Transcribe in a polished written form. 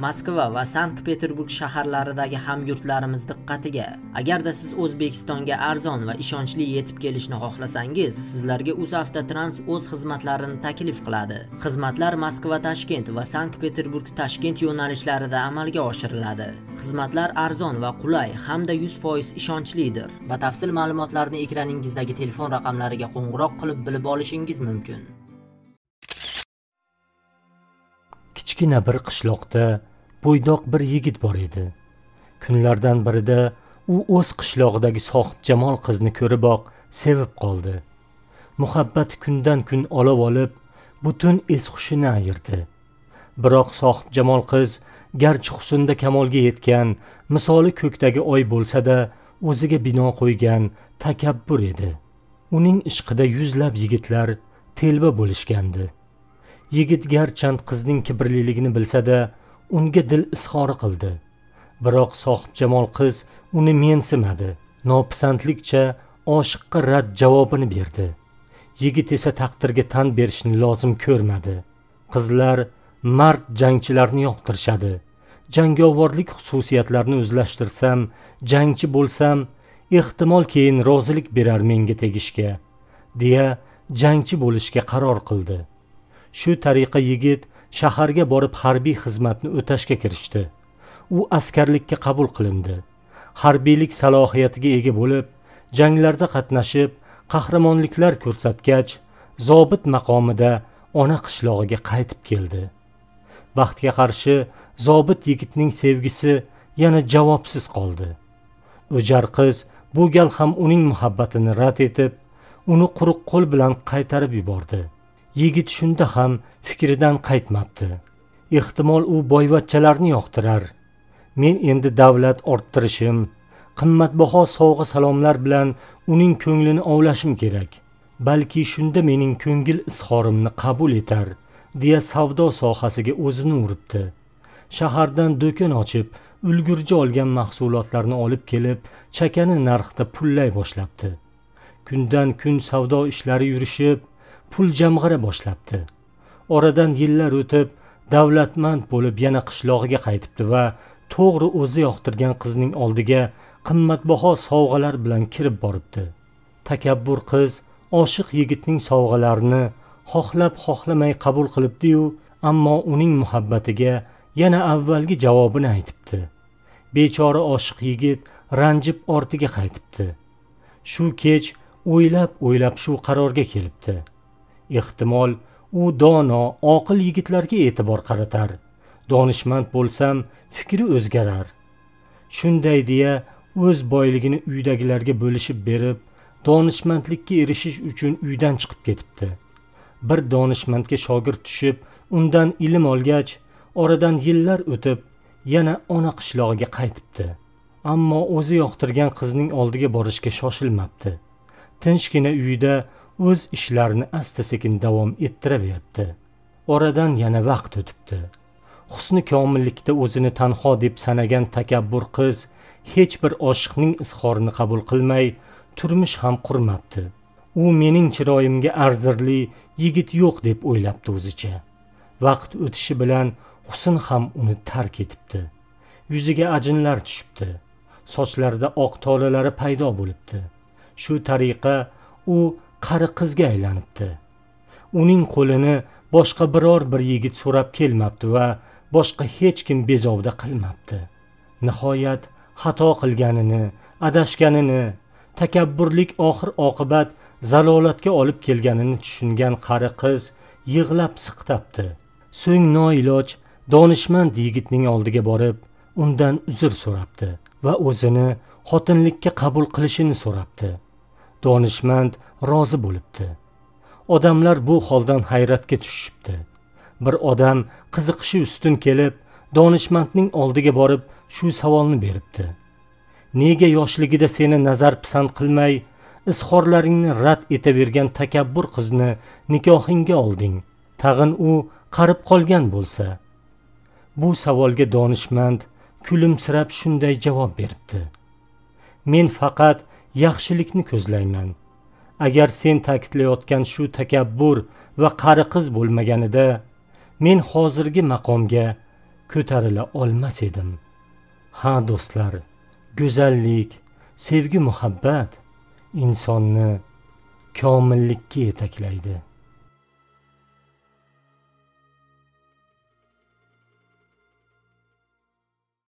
Moskva va Sankt-Peterburg shaharlaridagi hamyurtlarimiz diqqatiga. Agarda siz O'zbekistonga arzon va ishonchli yetib kelishni xohlasangiz, sizlarga UzAvtotrans o'z xizmatlarini taklif qiladi. Xizmatlar Moskva-Toshkent va Sankt-Peterburg-Toshkent yo'nalishlarida amalga oshiriladi. Xizmatlar arzon va qulay hamda 100% ishonchlidir. Batafsil ma'lumotlarni ekraningizdagi telefon raqamlariga qo'ng'iroq qilib bilib olishingiz mumkin. Kichkina bir qishloqda bo'ydoq bir yigit bor edi. Kunlardan birida u o'z qishlog'idagi sohibjamol qizni ko'riboq sevib qoldi. Muhabbat kundan kun olov olib, butun es-hushini ayirdi. Biroq sohibjamol qiz garchi husnda kamolga yetgan, misoli ko'kdagi oy bo'lsa-da, o'ziga bino qo'ygan takabbur edi. Uning ishqida yuzlab yigitlar telba bo'lishgandi. Yigit garchand qizning kibrliligini bilsa-da, unga dil izhori qildi. Biroq sohibjamol qiz uni mensimadi. Nopisandlikcha oshiqqa rad javobini berdi. Yigit esa taqdirga tan berishni lozim ko'rmadi. Qizlar mard jangchilarni yoqtirishadi. Jangovarlik xususiyatlarini o'zlashtirsam, jangchi bo'lsam, ehtimol keyin rozilik berar menga tegishga, deya jangchi bo'lishga qaror qildi. Shu tariqa yigit shaharga borib harbiy xizmatni o'tashga kirishdi. U askarlikka qabul qilindi. Harbiylik salohiyatiga ega bo'lib, janglarda qatnashib, qahramonliklar ko'rsatgach, zobit maqomida ona qishlog'iga qaytib keldi. Baxtga qarshi zobit yigitning sevgisi yana javobsiz qoldi. O'jar qiz bu gal ham uning muhabbatini rad etib, uni quruq qo'l bilan qaytarib yubordi. Yigit shunda ham fikridan qaytmabdi. Ehtimol u boyvachchalarni yoqtirar. Men endi davlat orttirishim, qimmatbaho sovg'a salomlar bilan uning ko'nglini ovlashim kerak. Balki shunda mening ko'ngil izhorimni qabul etar, deya savdo sohasiga o'zini uribdi. Shahardan do'kon ochib, ulgurji olgan mahsulotlarni olib kelib, chakani narxda pullay boshlabdi. Kundan kun savdo ishlari yurishib, pul jamg'ara boshlabdi. Oradan yillar o'tib, davlatmand bo'lib yana qishlog'iga qaytibdi va to'g'ri o'zi yoqtirgan qizning oldiga qimmatbaho sovg'alar bilan kirib boribdi. Takabbur qiz oshiq yigitning sovg'alarini xohlab-xohlamay qabul qilibdi-yu, ammo uning muhabbatiga yana avvalgi javobini aytibdi. Bechora oshiq yigit ranjib ortiga qaytibdi. Shu kech o'ylab-o'ylab shu qarorga kelibdi. Ehtimol u dono, oqil yigitlarga e'tibor qaratar. Donishmand bo'lsam, fikri o'zgarar. Shunday deya o'z boyligini uydagilarga bo'lishib berib, donishmandlikka erishish uchun uydan chiqib ketibdi. Bir donishmandga shogird tushib, undan ilm olgach, oradan yillar o'tib, yana ona qishlog'iga qaytibdi. Ammo o'zi yoqtirgan qizning oldiga borishga shoshilmabdi. Tinchgina uyida o'z ishlarini asta-sekin davom ettiraveribdi. Oradan yana vaqt o'tibdi. Husni komillikda o'zini tanho deb sanagan takabbur qiz hech bir oshiqning izhorini qabul qilmay, turmush ham qurmabdi. U mening chiroyimga arzirli yigit yo'q deb o'ylabdi o'zicha. Vaqt o'tishi bilan husn ham uni tark etibdi. Yuziga ajinlar tushibdi. Sochlarida oq tolalari paydo bo'libdi. Shu tariqa u qari qizga aylanibdi. Uning qo'lini boshqa biror bir yigit so'rab kelmabdi va boshqa hech kim bezovda qilmabdi. Nihoyat xato qilganini, adashganini, takabburlik oxir oqibat zalolatga olib kelganini tushungan qari qiz yig'lab siqtabdi. So'ng noiloj donishmand yigitning oldiga borib, undan uzr so'rabdi va o'zini xotinlikka qabul qilishini so'rabdi. Donishmand rozi bo'libdi. Odamlar bu holdan hayratga tushishibdi. Bir odam qiziqishi ustun kelib, donishmandning oldiga borib shu savolni beribdi. Nega yoshligida seni nazar pisand qilmay, izhorlaringni rad etavergan takabbur qizni nikohingga olding? Tag'in u qarib qolgan bo'lsa. Bu savolga donishmand kulimsirab shunday javob beribdi. Men faqat yaxshilikni ko'zlayman. Agar sen ta'kidlayotgan shu takabbur va qari qiz bo'lmaganida, men hozirgi maqomga ko'tarila olmas edim. Ha do'stlar, go'zallik, sevgi, muhabbat insonni komillikka yetaklaydi.